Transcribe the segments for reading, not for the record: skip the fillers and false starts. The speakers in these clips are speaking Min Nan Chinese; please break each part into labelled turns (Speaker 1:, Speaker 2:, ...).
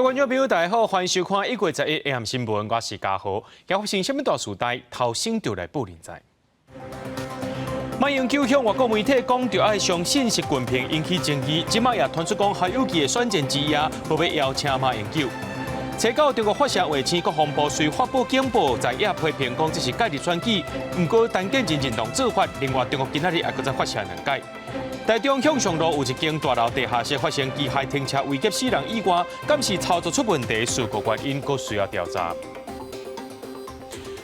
Speaker 1: 各位觀眾朋友，大家好，歡迎收看1月11 AM 新聞，我是嘉豪。今發生啥物大事代，頭先就來報恁知。馬英九向外國媒體講著愛相信習近平，引起爭議。這擺也傳出講，侯友宜的選戰之夜，無欲邀請馬英九。初九中國發射衛星，國防部隨發布警報，在野批評講這是介入選舉。毋過陳建仁認同做法。另外，中國今仔日也閣再發射兩擺。台中向上路有一間大樓地下室發生機械停車危及死人意外，敢是操作出問題，事故原因閣需要調查。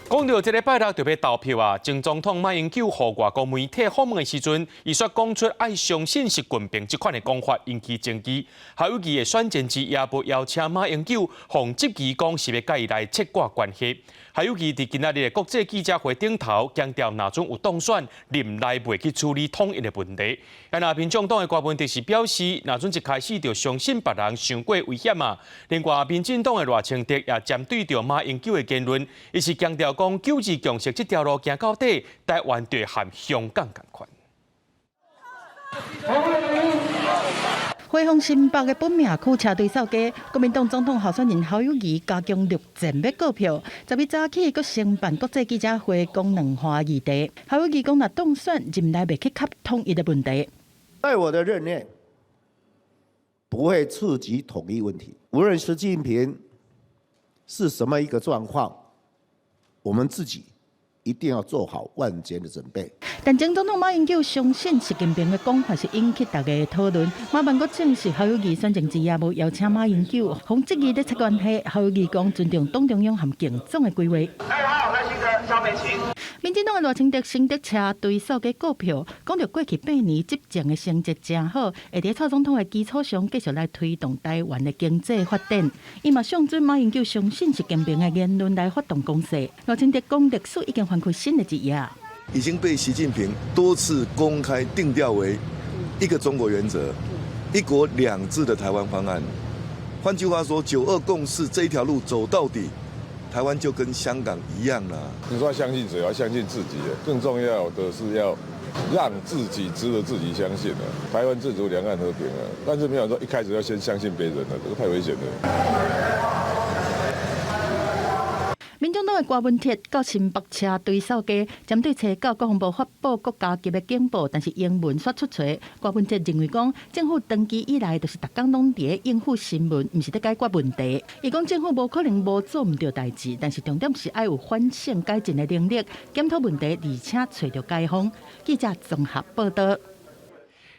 Speaker 1: 講著這个拜六就欲投票啊！前總統馬英九予外國媒體訪問的時陣，伊煞講出愛相信習近平這款的講法，引起爭議。侯友宜的選戰之夜無邀請馬英九，予質疑講是欲共伊來切割關係。侯友宜佇今仔日的國際記者會頂頭強調，若準有當選，任內袂去處理統一的問題。啊，若民眾黨的柯文哲是表示，若準一開始就相信別人，傷過危險啊。另外，民進黨的賴清德也針對著馬英九的言論，伊是強調講九二共識這條路行到底，台灣就會和香港仝款。
Speaker 2: 回訪新北的本命區車隊掃街，國民黨總統候選人侯友宜加強陸戰欲告票，10日早起閣先辦國際記者會，講兩岸議題。侯友宜講，若當選，任內袂去磕統一的問題。
Speaker 3: 在我的任內，不會觸及統一問題。無論習近平是什麼一個狀況，我們自己一定要做好萬全的準備。
Speaker 2: 但前總統馬英九相信習近平的講法是引起大家的討論。馬辦閣證實侯友宜選戰之夜無邀請馬英九，予質疑咧切關係。侯友宜講尊重黨中央和競總的規劃。
Speaker 4: 2號賴清德、蕭美琴。
Speaker 2: 民進黨的賴清德先佇車隊掃街告票，講著過去8年執政的成績誠好，會佇蔡總統的基礎上繼續來推動台灣的經濟發展。伊嘛上準馬英九相信習近平的言論來發動攻勢。賴清德講歷史已經翻開新的一頁。
Speaker 5: 已經被習近平多次公開定調為一個中國原則、一國兩制的台灣方案。換句話說，九二共識這一條路走到底，台灣就跟香港一樣了。
Speaker 6: 你說要相信誰？要相信自己。更重要的是要讓自己值得自己相信。台灣自主，兩岸和平啊！但是沒有說一開始要先相信別人了，這個太危險了。
Speaker 2: 民眾黨的柯文哲到新北車隊掃街，針對初九國防部發布國家級的警報，但是英文煞出錯。柯文哲認為講，政府長期以來就是逐工攏佇應付新聞，毋是咧解決問題。伊講政府無可能無做毋著代誌，但是重點是愛有反省改進的能力，檢討問題，而且揣著解方。記者綜合報道。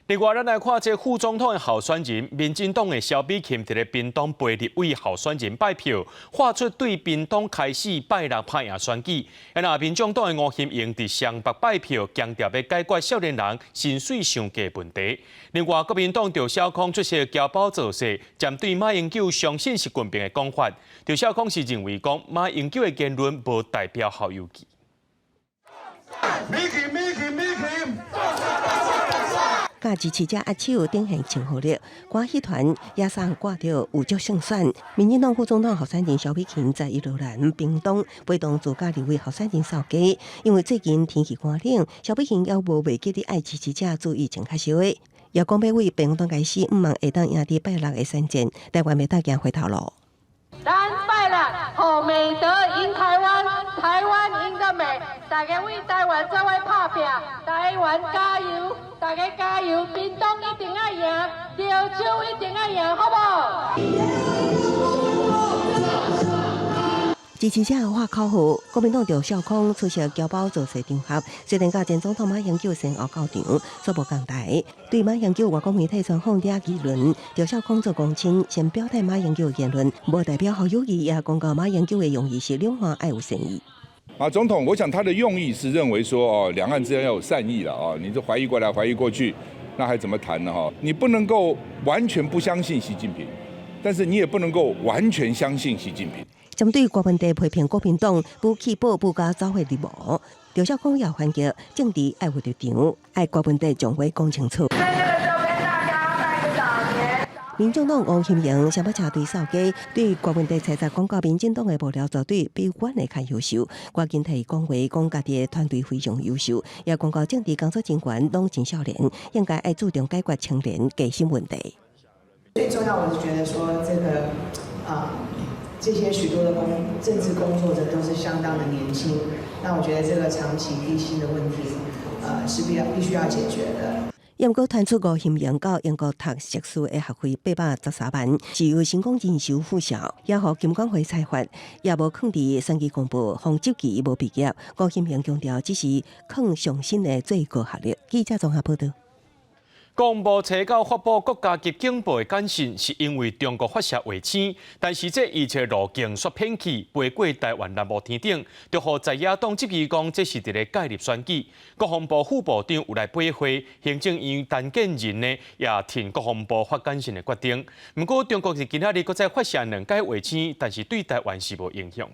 Speaker 1: 另外，咱來看這副總統的候選人，民進黨的蕭美琴佇咧屏東陪立委候選人拜票，喊出對屏東開始拜六拍贏選舉。啊，若民眾黨的吳欣盈佇雙北拜票，強調欲解決少年人薪水傷低問題。另外，國民黨趙少康出席僑胞造勢，針對馬英九相信習近平的講法，趙少康是認為講馬英九的言論無代表侯友宜。
Speaker 5: 美琴，美琴，美琴。
Speaker 7: 佮支持者握手展現親和力，歌戲團也送掛著有足勝算。民進黨副總統候選人蕭美琴在宜蘭屏東陪同自駕立委候選人掃街，因為最近天氣寒冷，蕭美琴猶無袂記得愛支持者注意穿較燒的。也講欲對屏東開始，向望會當贏佇拜六的選戰，台灣袂當行回頭路。
Speaker 8: 咱拜六，予美德贏台灣，台灣贏得美，大家為台灣做伙拍拚，台灣加油，大家加油，屏東一定愛贏，潮州一定愛贏，好無？
Speaker 7: 支持者喊口號，國民黨趙少康出席僑胞造勢場合，雖然佮前總統馬英九先後到場，卻無仝台。對馬英九外國媒體專訪遮議論，趙少康做公親，先表態馬英九言論無代表侯友宜，也講到馬英九的用意是兩岸愛有善意。
Speaker 6: 馬總統，我想他的用意是認為說，哦，兩岸之間要有善意了，哦，你這懷疑過來懷疑過去，那還怎麼談呢？哈，你不能夠完全不相信習近平，但是你也不能夠完全相信習近平。
Speaker 7: 針對郭文帝批評國民黨不棄保不加走火入魔，趙少康也反擊政治愛有立場，愛郭文帝將話講清楚。民眾黨吳欣盈雙北車隊掃街，對郭文帝猜測講到民進黨的幕僚團隊比阮的較優秀，趕緊替伊講話，講家己的團隊非常優秀，也講到政治工作人員攏真少年，應該愛注重解決青年低薪問題。
Speaker 9: 最重要，我是覺得說這個。啊，這些許多的政治工作者都是相當的年輕。那我覺得這個長期低薪的問題，是必須要解決的。
Speaker 7: 毋過傳出吳欣盈到英國讀碩士的學費813萬，是由成功人士付銷，也予金管會裁罰，也無囥佇選舉公報，予質疑無畢業。吳欣盈強調，這是囥上新的最高學歷。記者綜合報道。
Speaker 1: 國防部初九發布國家級警報的簡訊，是因為中國發射衛星，但是這預測路徑煞偏去，飛過台灣南部天頂，就予在野黨質疑講這是佇咧介入選舉。國防部副部長有來駁回，行政院陳建仁呢也挺國防部發簡訊的決定。毋過中國佇今仔日閣再發射兩擺衛星，但是對台灣是無影響。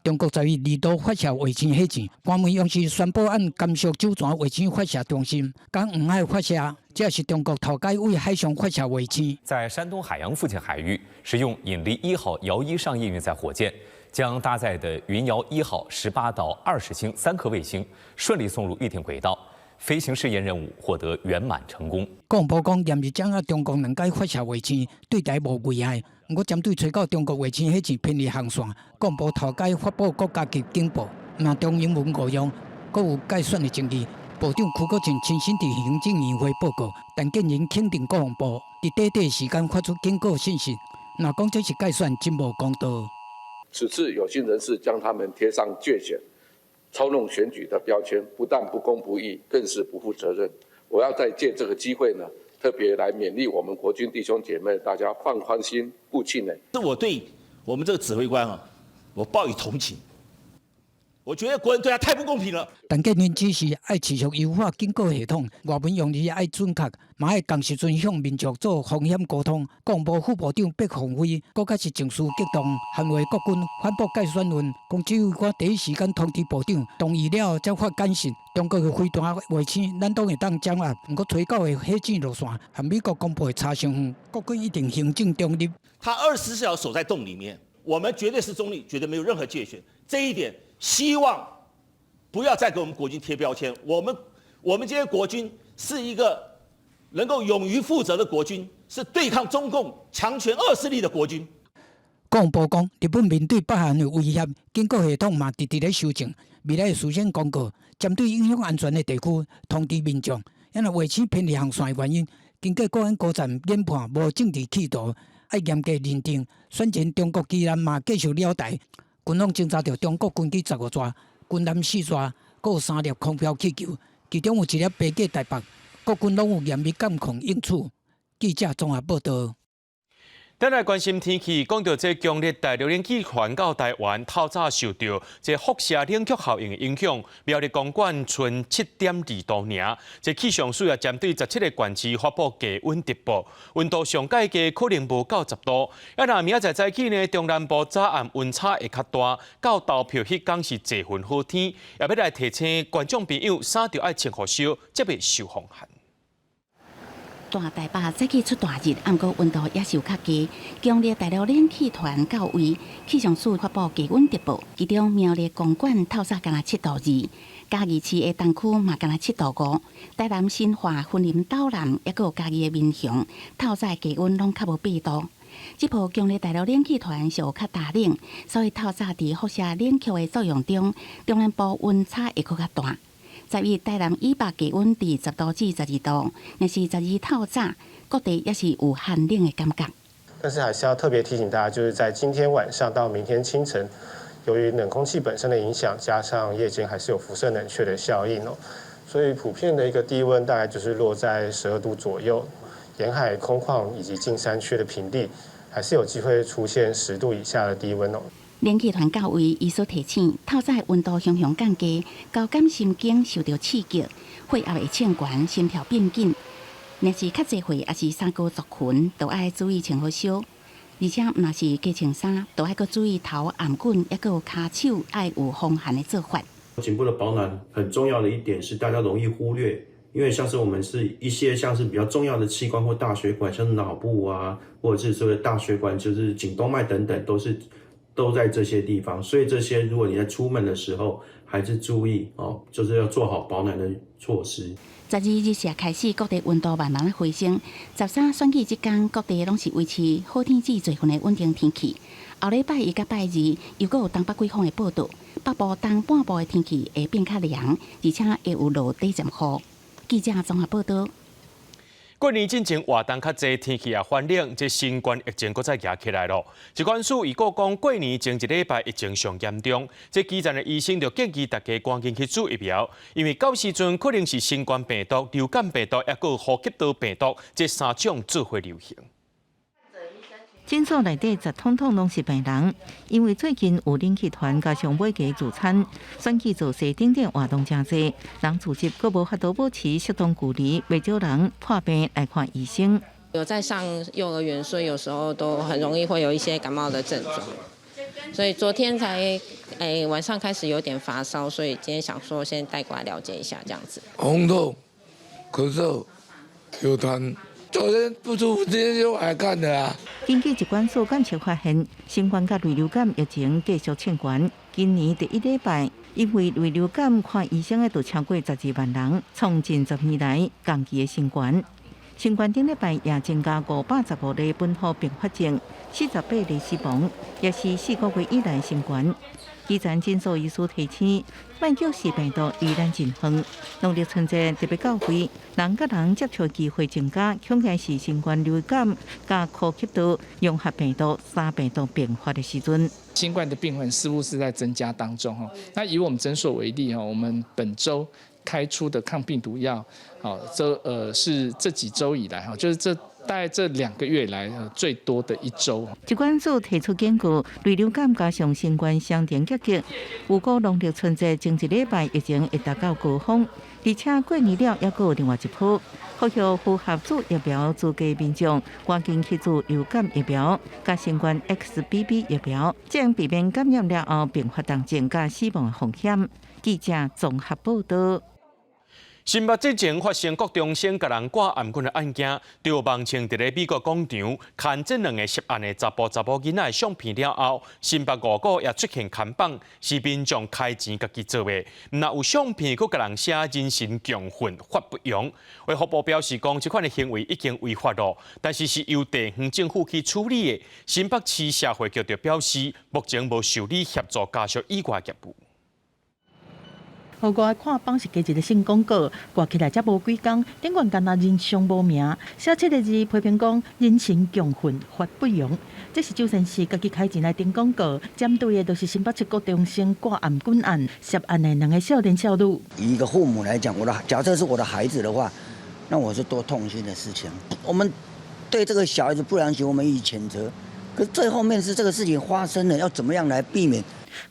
Speaker 10: 中國十一二度發射衛星火箭，官媒央視宣布按甘肅酒泉衛星發射中心佇黃海發射，這是中國頭擺對海上發射衛星。
Speaker 11: 在山東海洋附近海域，使用引力一號遙一商業運載火箭，將搭載的雲遙一號18到20星三顆衛星順利送入預定軌道，飛行試驗任務獲得圓滿成功。
Speaker 10: 國防部講，嚴日掌握中國兩擺發射衛星，對台無危害。毋過針對吹到中國衛星火箭偏離航線，國防部頭擺發布國家級警報，若中英文誤用，閣有蓋選的爭議。部長邱國正親身佇行政院會報告，陳建仁肯定國防部佇短短時間發出警告信息，若講這是蓋選，真無公道。
Speaker 12: 此次有心人士將他們貼上介選、操弄選舉的標籤，不但不公不義，更是不負責任。我要再借這個機會呢，特別來勉勵我們國軍弟兄姐妹，大家放寬心，不氣餒。
Speaker 13: 是我對我們這個指揮官啊，我報以同情。我覺得國人對他太不公平了。
Speaker 10: 陳建仁指示愛持續優化警告系統，外文用字愛準確，嘛愛仝時陣向民眾做風險溝通。國防部副部長畢鴻飛閣較是情緒激動，捍衛國軍，反駁蓋選論，講指揮官第一時間通知部長，同意了後才發簡訊。中國的飛彈衛星，咱攏會當掌握，毋過吹到的火箭路線和美國公布的差傷遠，國軍一定行政中立。
Speaker 13: 他24小時守在洞裡面，我們絕對是中立，絕對沒有任何介選。這一點，希望不要再給我們國軍貼標籤。我們這些國軍是一個能夠勇於負責的國軍，是對抗中共強權惡勢力的國軍。
Speaker 10: 國防部講，日本面對北韓的威脅，警告系統嘛直直咧修正。未來會事先公告，針對影響安全的地區通知民眾。因為衛星偏離航線的原因，經過國安高層研判無政治企圖，愛嚴格認定。選前中國機艦嘛繼續繞台。軍方偵查著中國軍機15座，軍艦四座，閣有三粒空飄氣球，其中有一粒飛過台北。國軍攏有嚴密監控應處。記者綜合報道。
Speaker 1: 咱來關心天氣，講到這強烈大陸冷氣團到台灣，透早受著這輻射冷卻效應的影響，苗栗公館賰7.2度爾。這氣象署也針對17個縣市發布低溫特報，溫度上蓋低可能無到10度。啊，若明仔載早起呢，中南部早暗溫差會較大，到投票彼工是濟雲好天，也欲來提醒觀眾朋友，衫著愛穿予燒，才袂受風寒。
Speaker 14: 大台北早起出大熱，毋過溫度也是有較低。強烈大陸冷氣團到位，氣象署發布低溫特報，其中苗栗公館透早干焦7.2度，嘉義市的東區嘛干焦7.5度，台南新化、雲林斗南，抑閣有嘉義的民雄，透早低溫攏較無8度。這波強烈大陸冷氣團是有較大冷，所以透早佇輻射冷卻的作用中，中南部溫差會閣較大。11台南以北低溫佇10度至12度，若是12透早，各地也是有寒冷的感覺。
Speaker 15: 但是還是要特別提醒大家，就是在今天晚上到明天清晨，由於冷空氣本身的影響，加上夜間還是有輻射冷卻的效應哦，所以普遍的一個低溫大概就是落在12度左右。沿海空曠以及近山區的平地，還是有機會出現10度以下的低溫哦。
Speaker 14: 冷氣團到位，醫師提醒，透早溫度雄雄降低，交感神經受著刺激，血壓會衝懸，心跳變緊。若是較濟歲，抑是三高族群，都愛注意穿予燒。而且，若是加穿衫，都愛閣注意頭頷頸，抑閣有跤手，愛有防寒的做法。
Speaker 16: 頸部的保暖很重要的一點是，大家容易忽略，因為像是我們是一些像是比較重要的器官或大血管，像是腦部啊，或者是說大血管，就是頸動脈等等，都是。都在這些地方，所以這些如果你在出門的時候，還是注意哦，就是要做好保暖的措施。
Speaker 14: 12日時開始，各地溫度慢慢回升。13選舉這工，各地攏是維持好天至濟份的穩定天氣。後禮拜一佮拜二，又閣有東北季風的報道，北部東半部的天氣會變較涼，而且會有落短暫雨。記者綜合報道。
Speaker 1: 過年進前活動較濟，天氣也寒冷，這新冠疫情閣再夯起來囉。疾管署預告講，過年前一禮拜疫情上嚴重，這基層的醫生就建議大家趕緊去注疫苗，因為到時陣可能是新冠病毒、流感病毒，抑閣呼吸道病毒這三種做伙流行。
Speaker 17: 診所內底十通通攏是病人，因為最近有冷氣團加上買雞聚餐、選舉造勢等等活動誠濟，人聚集閣無法度保持適當距離，袂少人破病來看醫生。
Speaker 18: 有在上幼兒園，所以有時候都很容易會有一些感冒的症狀。所以昨天才晚上開始有點發燒，所以今天想說先帶過來了解一下這樣子。
Speaker 19: 紅痛、咳嗽、有痰。昨天不舒服，今天就來看的啊。
Speaker 17: 根據疾管署監測發現，新冠佮類流感疫情繼續衝懸。今年第一禮拜，因為類流感看醫生的就超過12萬人，創近10年來同期的新高。新冠頂禮拜也增加515例本土併發症，48例死亡，也是4個月以來新高。基層診所醫師提醒，莫叫視病毒離咱真遠。農曆春節特別到位，人佮人接觸機會增加，恐驚是新冠流感佮呼吸道融合病毒三病毒並發的時陣。
Speaker 20: 新冠的病患似乎是在增加當中哈。那以我們診所為例哈，我們本週開出的抗病毒藥，好，這是這幾週以來哈，就是這大概這2個月來最多的一週。
Speaker 17: 疾管署提出警告，類流感加上新冠雙重夾擊，預估農曆春節前一禮拜疫情會達到高峰，而且過年了猶閣有另外一波。呼籲符合注疫苗資格民眾，趕緊去注流感疫苗、佮新冠 XBB 疫苗，這樣避免感染了後併發重症佮死亡的風險。記者綜合報道。
Speaker 1: 新北之前發生國中生共人灌頷菌的案件，就網穿佇咧美國廣場，牽這兩个涉案的查埔查某囡仔的相片了後，新北五股也出現看板，是民眾開錢家己做的，毋但有相片，閣共人寫人身強奮法不容。衛福部表示講，這款的行為已經違法囉，但是是由地方政府去處理的。新北市社會局就表示，目前無受理協助家屬以外業務。
Speaker 2: 予外看板是加一个新廣告，掛起來才無幾工，頂懸干焦人相無名，寫七個字批評講人身強奮法不容。這是周善市家己開錢來登廣告，針對的就是新北市國中生掛頷菌案涉案的兩个少年少女。
Speaker 21: 以一個父母來講，我的假設是我的孩子的話，那我是多痛心的事情。我們對這個小孩子不良行為，我們予以譴責。可最後面是這個事情發生了，要怎麼樣來避免？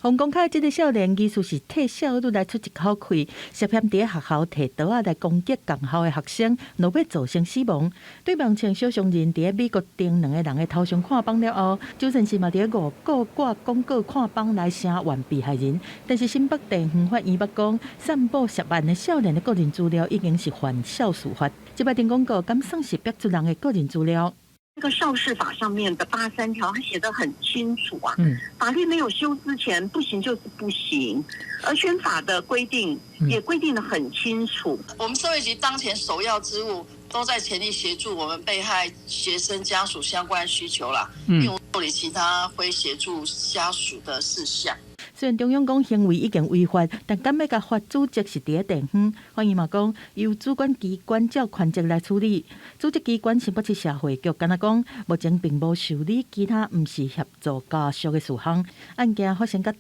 Speaker 2: 予公開這个少年，疑似是替少女來出一口氣，涉嫌佇學校提刀仔來攻擊仝校的學生，落尾造成死亡。對網穿小商人佇美國登兩个人的頭像看板了後，周善市嘛佇五股掛廣告看板來聲援被害人。但是新北地方法院捌講，散布涉案的少年的個人資料已經是犯少事法。這擺登廣告，敢算是逼出人的個人資料？
Speaker 22: 這個少事法上面的83條，它寫得很清楚啊。法律沒有修之前，不行就是不行。兒權法的規定也規定得很清楚。
Speaker 23: 我們社會局當前首要之務，都在全力協助我們被害學生家屬相關需求啦，並無受理其他非協助家屬的事項。
Speaker 2: 雖然中央講行為已經違法，但敢欲共罰主責是佇咧地方。法院嘛講，由主管機關照權責來處理。主責機關新北市社會局敢若講，目前並無受理其他毋是協助家屬的事項。案件發生到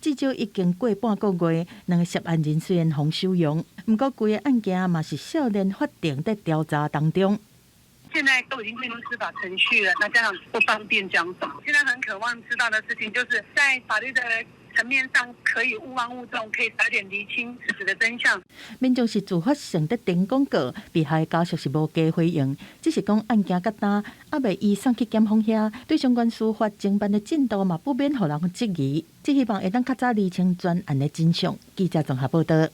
Speaker 2: 今，至少已經過半個月，兩个涉案人雖然予收容，毋過規个案件嘛是少年法庭佇調查當中。
Speaker 24: 現在都已經進入司法程序了，那家長不方便講什麼。現在很渴望知道的事情，就是在法律的層面上可以勿忘勿縱，可以早點釐清事實的真相。
Speaker 2: 民眾是自發性佇登廣告，被害家屬是無加回應，只是講案件到今，猶未移送去檢方遐，對相關司法偵辦的進度嘛不免予人質疑。只希望會當較早釐清全案的真相。記者綜合報道。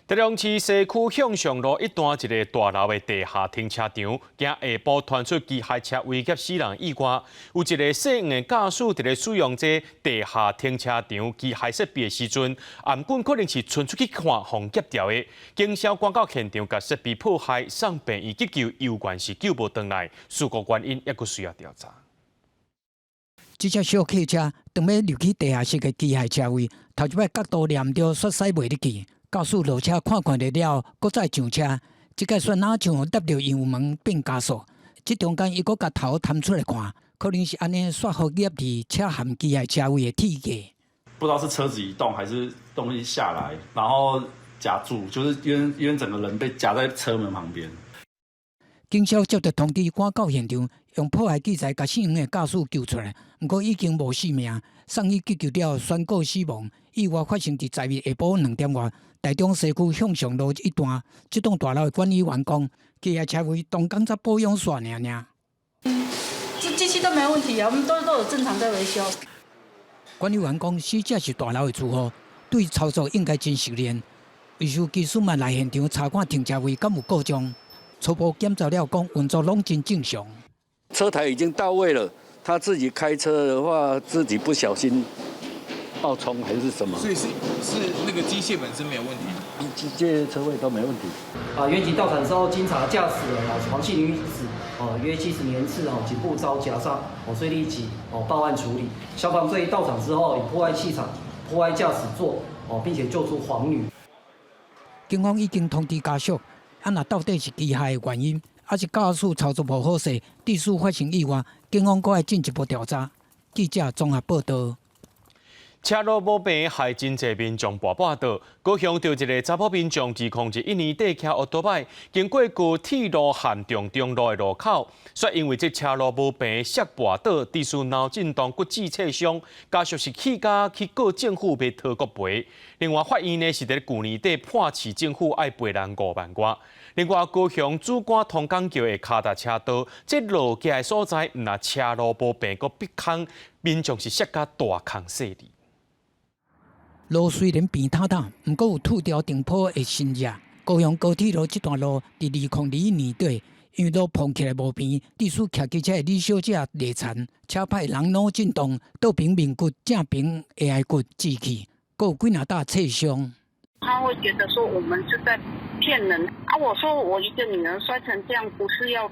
Speaker 1: 台中市西區向上路一段一个大樓的地下停車場，今下晡傳出機械車威脅死人意外，有一个姓黃的駕駛佇咧使用這地下停車場機械設備的時陣，頷棍可能是伸出去看，予夾著的。警消趕到現場，共設備破壞，送病院急救，猶原是救無轉來，事故原因猶閣需要調查。
Speaker 10: 這隻小客車當欲入去地下室的機械車位，頭一擺角度掠毋著，煞駛袂入去。駕駛落車看看著了，閣再上車，這擺煞若像踏著油門變加速。這中間伊閣共頭探出來看，可能是按呢煞予夾佇車頇機械車位的鐵架。
Speaker 3: 不知道是車子移動還是東西下來，然後夾住，就是因為整個人被夾在車門旁邊。
Speaker 10: 警消接到通知，趕到現場，用破壞器材共姓黃的駕駛救出來，毋過已經無性命，送醫急救了，宣告死亡。意外發生佇10日下晡2點外，台中西區向上路一段，這棟大樓的管理員講，機械車位當工才保養煞爾爾。
Speaker 4: 這機器都沒問題啊，我們都有正常在維修。
Speaker 10: 管理員講，死者是大樓的住戶，對操作應該真熟練。維修技師嘛來現場查看停車位敢有故障，初步檢查了講運作攏真正常。
Speaker 5: 車台已經到位了，他自己開車的話，自己不小心爆衝還是什麼？
Speaker 8: 所以是那個機械本身沒有問題，
Speaker 5: 機械車位都沒問題。
Speaker 25: 啊，員警到場之後，經查駕駛人啊黃姓女子，哦，約70年次哦，頸部遭夾傷，哦，所以立即哦報案處理。消防隊到場之後，以破壞氣場、破壞駕駛座，哦，並且救出黃女。
Speaker 10: 警方已經通知家屬，啊，若到底是機械的原因，還是駕駛操作無好勢，致使發生意外，警方閣愛進一步調查。記者綜合報道。
Speaker 1: 車路無平，害真濟民眾跋跋倒。高雄著一个查某民眾，2021年底騎歐多擺，經過高鐵路和中中路的路口，煞因為這車路無平，摔跋倒，致使腦震盪、骨質切傷，家屬是氣甲去告政府欲討國賠。另外，法院呢是佇舊年底判市政府愛賠人5萬外。另外，高雄梓官通江橋的跤踏車道，這落橋的所在，毋但車路無平，閣壁空，民眾是摔甲大空細膩。
Speaker 10: 路雖然平坦坦，毋過有吐掉頂坡的新跡。高雄高鐵路這段路佇2021年底，因為路膨起來無平，致使騎機車的李小姐犁田，車擺人腦震盪，倒爿面骨、正爿下頜骨折去，閣有幾若搭切傷。
Speaker 26: 他會覺得說我們是在騙人啊！我說我一個女兒摔成這樣，不是要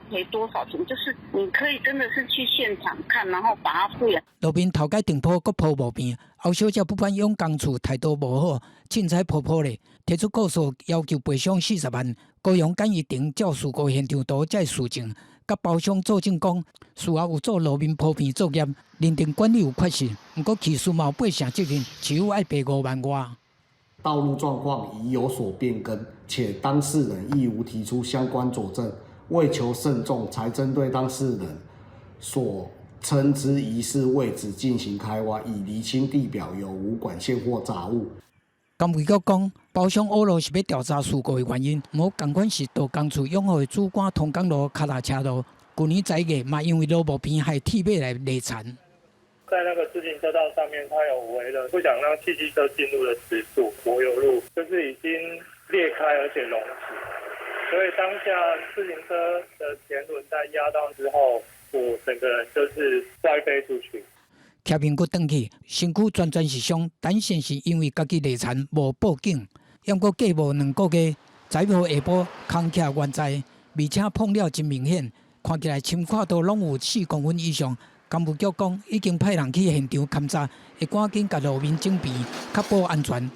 Speaker 26: 你賠多少錢，就是你可以真的是去現場看，然後把它復原。
Speaker 10: 路面頭改頂坡閣鋪無平，歐小姐不管用工處態度無好，凊彩鋪鋪咧，提出告訴要求賠償40萬。高雄簡易庭照事故現場圖才事證，佮包商作證講，事後有做路面鋪平作業，認定管理有缺失，毋過起訴嘛有八成責任，市府愛賠5萬外。
Speaker 27: 道路狀況已有所變更，且當事人亦無提出相關佐證，為求慎重，才針對當事人所稱之疑似位置進行開挖，以釐清地表有無管線或雜物。
Speaker 10: 監衛局講，包商挖路是欲調查事故的原因，無仝款是道工處養護的梓官通江路跤踏車路，舊年10月嘛因為路無平，害鐵馬來犁田。
Speaker 28: 在那個自行車道上面，它有圍了不想讓汽機車進入的石柱柏油路，就是已經裂開而且隆起，所以當下自行車的前輪在壓到之後，我整個人就是摔飛出去。
Speaker 10: 騎面骨斷去，身軀全全是傷，但是是因為家己犁田無報警，猶閣過無2個月，11號下晡空徛原在，而且碰了真明顯，看起來深闊度攏有4公分以上。工務局講已經派人去現場勘查，會趕緊共路面整平，確保安全。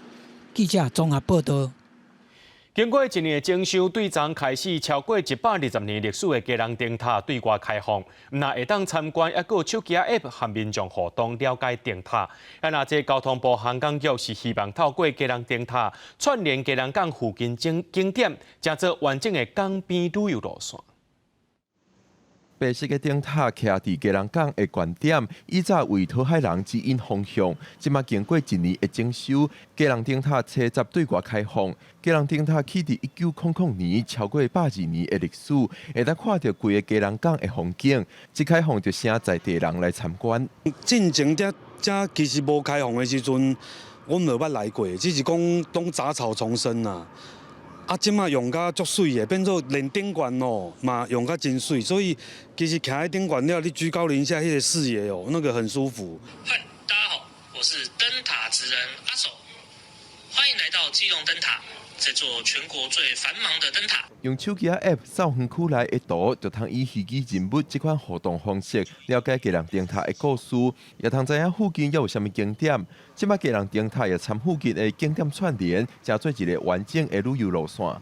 Speaker 10: 記者綜合報道。
Speaker 1: 經過一年的整修，對昨開始超過120年歷史的基隆燈塔對外開放，毋但會當參觀，猶閣有手機 App 和民眾互動了解燈塔。啊，若這交通部航港局是希望透過基隆燈塔串聯基隆港附近景點，成做完整的港邊旅遊路線。
Speaker 29: 白色的燈塔徛佇基隆港的懸點，以早為討海人指引方向。這馬經過一年的整修，基隆燈塔初十對外開放。基隆燈塔起佇1900年，超過120年的歷史，會當看著規個基隆港的風景。一開放就誠在地人來參觀。
Speaker 30: 進前遮遮其實無開放的時陣，
Speaker 6: 阮無捌來過，只是講攏雜草叢生啊。啊，這馬用甲足媠的，變做連頂懸哦，嘛用甲真媠，所以其實徛佇頂懸了，你居高臨下彼個視野哦，那個很舒服。
Speaker 7: 嗨，大家好，我是燈塔職人阿手，歡迎來到基隆燈塔，這座全國最繁忙的燈塔。
Speaker 29: 用手機仔 App 掃園區內的圖，就通以虛擬人物這款互動方式了解基隆燈塔的故事，也通知影附近猶有啥物景點。這擺基隆燈塔也參附近的景點串聯，成做一個完整的旅遊路線。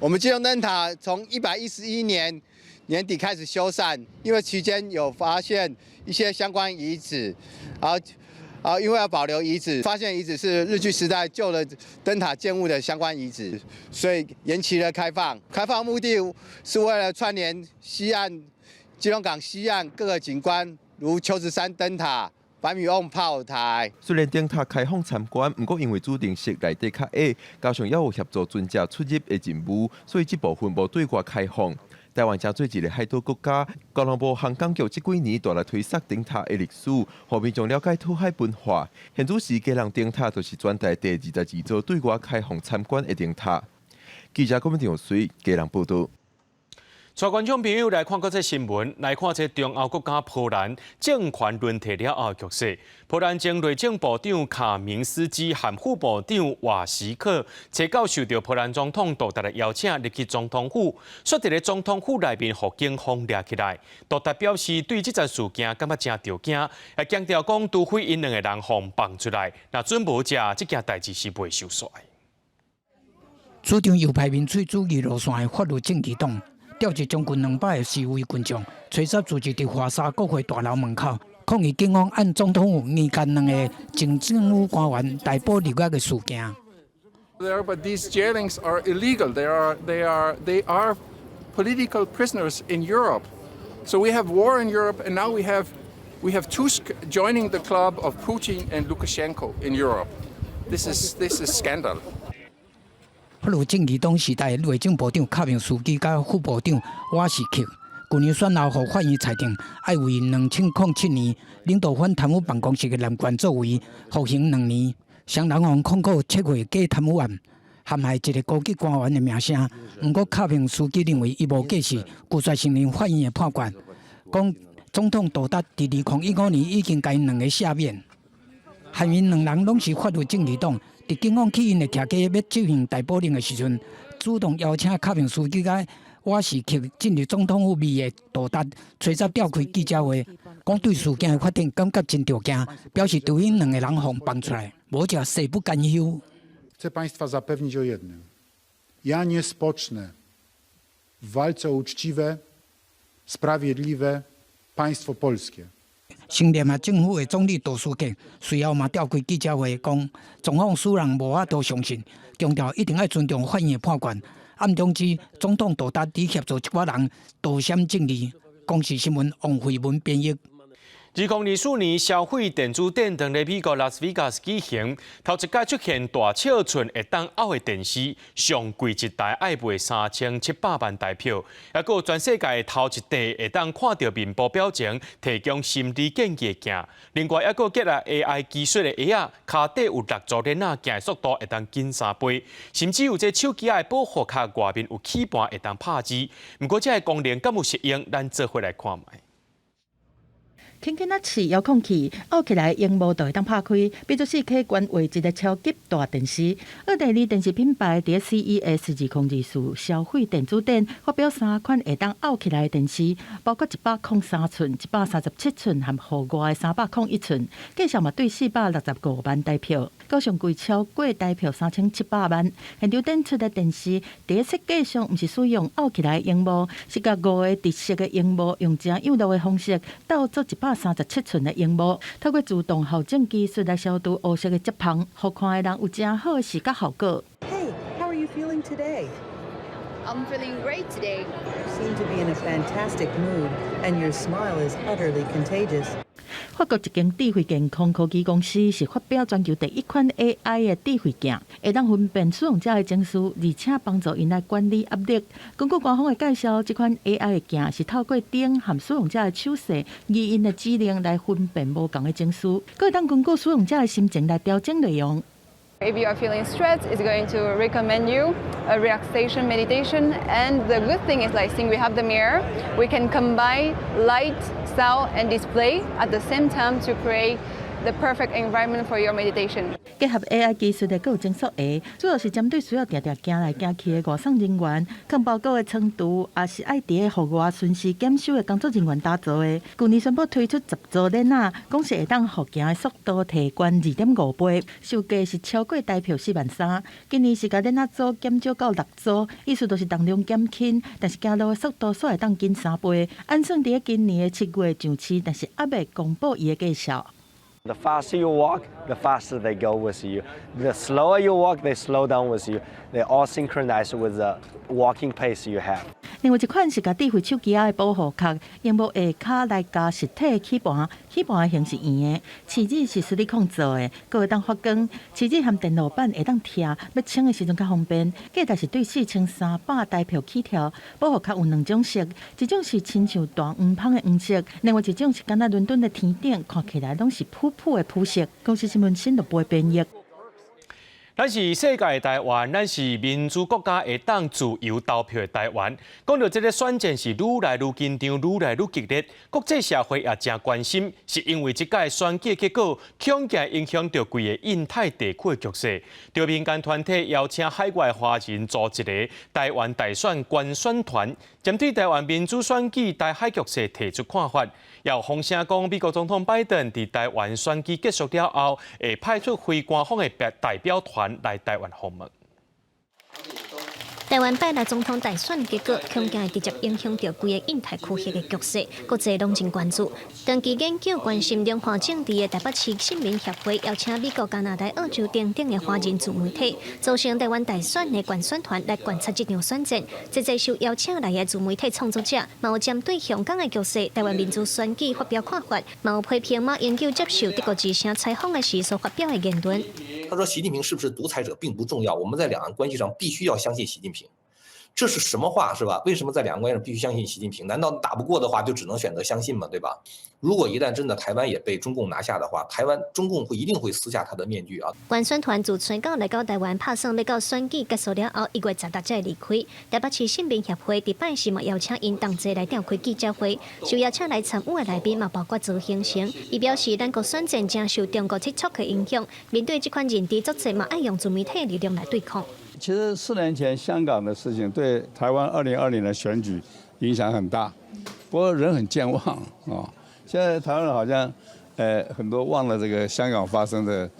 Speaker 9: 我們基隆燈塔從111年年底開始修繕，因為期間有發現一些相關遺址，啊，因為要保留遺址，發現遺址是日據時代舊的燈塔建物的相關遺址，所以延期了開放。開放目的是為了串聯西岸基隆港西岸各個景觀，如秋子山燈塔、白米甕炮台。
Speaker 29: 雖然燈塔開放參觀，毋過因為主燈室內底較矮，加上猶有協助船隻出入的任務，所以這部分無對外開放。台灣成做一個海島國家，交通部航港局這幾年大力推廣燈塔的歷史，予民眾了解討海文化。現此時基隆燈塔就是全台第22座對外開放參觀的燈塔。記者郭文長水基隆報導。
Speaker 1: 帶觀眾朋友來看國際新聞，來看這中歐國家波蘭政權輪替了後的局勢。波蘭前內政部長卡明斯基和副部長瓦什克，初九受著波蘭總統杜達的邀請入去總統府，煞佇咧總統府內面，予警方掠起來。杜達表示對這件事件感覺誠著驚，也強調講，除非𪜶兩個人予放出來，若準無遮，這件代誌是袂收煞。
Speaker 10: 主張右派民粹主義路線的法律正義黨，召集將近200个示威群眾，吹哨聚集佇華沙國會大樓門口，抗議警方按總統府硬監兩个前政府官員逮捕入獄的事件。
Speaker 11: There, but these jailings are illegal. They are political prisoners in Europe. So we have war in Europe, and now we have Tusk joining the club of Putin and Lukashenko in Europe. This is scandal.
Speaker 10: 法律正義黨時代內政部長卡明斯基佮副部長瓦什克，去年選後，予法院裁定愛為2007年領導反貪污辦公室的濫權作為服刑2年。雙人予控告策劃假貪污案，陷害一个高級官員的名聲。毋過卡明斯基認為伊無過失，拒絕承認法院的判決，講總統杜達佇2015年已經共𪜶兩个赦免。嫌𪜶兩人攏是法律正義黨，佇警方去𪜶的徛家欲執行逮捕令的時陣，主動邀請卡明斯基佮瓦什克進入總統府內的杜達，吹哨召開記者會，講對事件的發展感覺真著驚，表示除非兩个人予放出來，無則誓不甘休。
Speaker 12: Chcę Państwa zapewnić o jednym. Ja nie spocznę w walce o uczciwe, sprawiedliwe państwo polskie.
Speaker 10: 新任政府的總理杜斯克隨後嘛召開記者會，講狀況使人無法度相信，強調一定愛尊重法院的判決。暗中指總統杜達佇協助一寡人躲閃正義。公視新聞王慧文編譯。
Speaker 1: 2024年消費電子展佇咧美國拉斯維加斯舉行，頭一擺出現大尺寸會當拗的電視，上貴一台愛賣3700萬台票，抑閣有全世界頭一塊會當看著面部表情，提供心理建議的鏡。另外，抑閣結合 AI 技術的鞋仔，跤底有六組鏈仔，行的速度會當緊3倍，甚至有這手機仔的保護殼外面有齒盤會當拍字。毋過，這个功能敢有實用？咱做伙來看覓。
Speaker 2: 輕輕仔試遙控器，拗起來螢幕就會當拍開，變做4K 高畫質的超級大電視。奧地利電視品牌佇 CES 2024消費電子展發表三款會當拗起來的電視，包括103寸、137寸和戶外的301寸，價數嘛對465萬台票，閣上貴超過台票3700萬。現場展出的電視，佇設計上毋是使用拗起來的螢幕，是共五个直式的螢幕用誠幼稚的方式鬥做137寸的螢幕，透過自動校正技術來消除烏色的接縫，予看的人有誠好的視覺效果。
Speaker 13: Hey, how are you feeling today?
Speaker 14: I'm feeling great today.
Speaker 13: You seem to be in a fantastic mood, and your smile is utterly contagious.
Speaker 2: 法國一間智慧健康科技公司是發表全球第一款 AI 的智慧鏡，會當分辨使用者的情緒，而且幫助𪜶來管理壓力。根據官方的介紹，這款 AI 的鏡是透過燈和使用者的手勢、語音的指令來分辨無仝的情緒，閣會當根據使用者的心情來調整內容。
Speaker 14: If you are feeling stressed, it's going to recommend you a relaxation meditation. And the good thing is, like, since we have the mirror, we can combine light, sound, and display at the same time to create the perfect environment for your meditation.
Speaker 2: 結合 AI 技術的閣有偵測儀，主要是針對需要定定行來行去的外送人員、囥包裹的倉儲，抑是愛佇咧戶外巡視檢修的工作人員打造的。舊年宣布推出10組鏈仔，講是會當予行的速度提懸2.5倍，售價是超過台票4萬3。今年是共鏈仔組減少到6組，意思就是重量減輕，但是行路的速度煞會當緊3倍。按算佇咧今年的7月上市，但是猶未公布伊的價數。
Speaker 15: The faster you walk, the faster they go with you. The slower you walk, they slow down with you. They all synchronize with the walking pace you have.
Speaker 2: 另外一款是共智慧手機仔的保護殼，螢幕下跤來加實體的齒盤，齒盤的形是圓的，匙子是矽利康做的，閣會當發光。匙子和電路板會當拆，欲清的時陣較方便。價值是對4300台票起跳。保護殼有兩種色，一種是親像大黃蜂的黃色，另外一種是敢若倫敦的天頂，看起來攏是殕殕的殕色。公視新聞新錄播編譯。
Speaker 1: 咱是世界的台灣，咱是民主國家會當自由投票的台灣。講到這个選戰是愈來愈緊張，愈來愈激烈，國際社會也誠關心，是因為這屆選舉結果恐驚影響著規个印太地區的局勢。著民間團體邀請海外華人組一个台灣大選觀選團，針對台灣民主選舉台海局勢提出看法。也有風聲講，美國總統拜登佇台灣選舉結束了後，會派出非官方的代表團來台灣訪問。
Speaker 16: 台灣拜六總統大選結果，恐驚會直接影響著規个印太區域的局勢，國際攏真關注。長期研究關心兩岸政治的台北市新民協會邀請美國、加拿大、澳洲等等的華人自媒體，組成台灣大選的觀選團來觀察這場選戰。這濟受邀請來的自媒體創作者，嘛有針對香港的局勢、台灣民主選舉發表看法，嘛有批評馬英九接受德國之聲採訪的時所發表的言論。
Speaker 17: 他說：習近平是不是獨裁者並不重要，我們在兩岸關係上必須要相信習近平。這是什麼話是吧？為什麼在兩岸關係上必須相信習近平？難道打不過的話就只能選擇相信嗎？對吧？如果一旦真的台灣也被中共拿下的話，台灣中共會一定會撕下他的面具啊！
Speaker 16: 觀選團自春九來到台灣，拍算欲到選舉結束了後，1月16才會離開。台北市新民協會佇拜四嘛邀請𪜶同齊來召開記者會，受邀請來參與的來賓嘛包括曹興誠，伊表示咱國選戰誠受中國切磋的影響，面對這款認知作戰嘛，愛用自媒體的力量來對抗。
Speaker 18: 其實4年前香港的事情對台灣2020的選舉影響很大，不過人很健忘啊。現在台灣人好像，很多忘了這個香港發生的，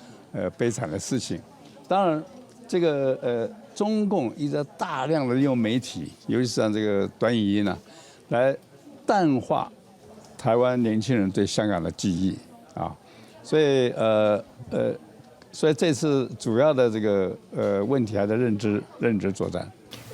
Speaker 18: 悲慘的事情。當然，這個中共一直大量的用媒體，尤其是像這個短影音啊，來淡化台灣年輕人對香港的記憶啊。所以這次主要的這個問題還在認知作戰。